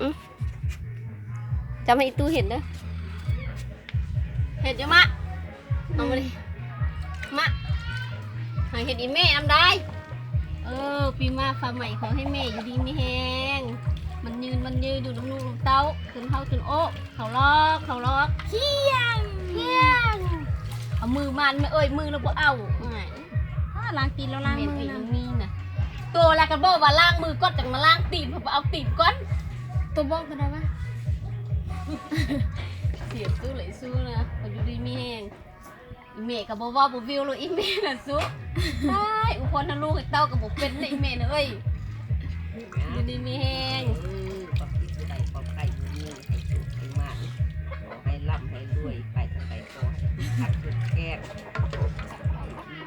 ອືມ ຈຳໃຫ້ອີ່ຕູ້ເຫັນເດີ. ເຫັນຢູ່ມະ ເອົາມານີ້ມະ ໃຫ້ເຫັນອີ່ແມ່ນຳໄດ໋. ເອີ ປີໃໝ່ຟ້າໃໝ່ ຂໍໃຫ້ແມ່ຢູ່ດີມີແຮງ ໝັ້ນຍືນ ໝັ້ນຍືນ ຢູ່ນຳລູກນຳເຕົ້າ ຈົນເຖົ້າຈົນໂອ ເຂົ້າລອກ ເຂົ້າລອກ ພຽງ ພຽງ ເອົາມືມັນ ແມ່ເອີຍ ມືລະບໍ່ເອົາ ອ້າຍ ອ້າ ລ້າງຕີນແລ້ວລ້າງມືນຳ ມີນະ ໂຕລະກະບອກວ່າລ້າງມືກ່ອນ ຈັ່ງມາລ້າງຕີນ ເພິ່ນບໍ່ເອົາຕີນກ່ອນ ໂຕບອກເທົ່າໃດວະ ສຽງສູ້ເລີຍສູ້ນະ ເພິ່ນຢູ່ດີມີແຮງ. ອີ່ແມ່ກໍບໍ່ເວົ້າບໍ່ວິວໂລດ ອີ່ແມ່ນະສຸ ຕາຍ ອຸພົນນະລູກໃຫ້ເຕົ້າກໍບໍ່ເປັນເດ້ ອີ່ແມ່ນະເອີຍ ຢູ່ດີມີແຮງ ເອີ ຄວາມຄິດບໍ່ໄດ້ ຄວາມໄຄບໍ່ມີ ໃຫ້ໂຊກໃຫ້ໝານ ຂໍໃຫ້ລ່ຳໃຫ້ລວຍ ໄປທາງໃດກໍໃຫ້ຮັກແຂງ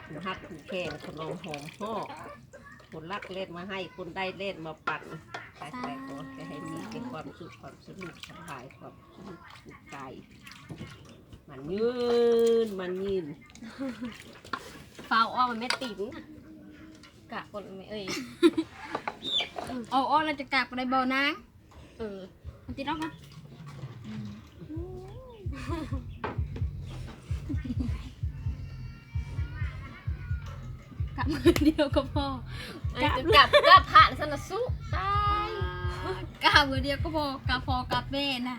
ຜູ້ຮັກຜູ້ແຂງ ຂະໜອມຫອມຮອກ ຄົນລັກແລ່ນມາໃຫ້ ຄົນໄດ້ແລ່ນມາປັນ ໄປທາງໃດກໍໃຫ້ມີແຕ່ຄວາມສຸກ ຄວາມສະໜຸກສະບາຍ ຄວາມ ກາຍ ໝັ້ນຍືນ ໝັ້ນຍືນ ຟ້າວອອກແມ່ຕີນ ກະກ່ອນແມ່ເອີຍ ເອົາອອກແລ້ວຈະກະບໍ່ໄດ້ບໍ່ນາງ ເອີ ມັນຕິດອອກນະ ກະມືດຽວກໍພໍ ກະ ກະ ກະພະຊັ້ນນະສຸ ຕາຍ ກະມືດຽວກໍພໍ ກະພໍ່ກະແມ່ນະ.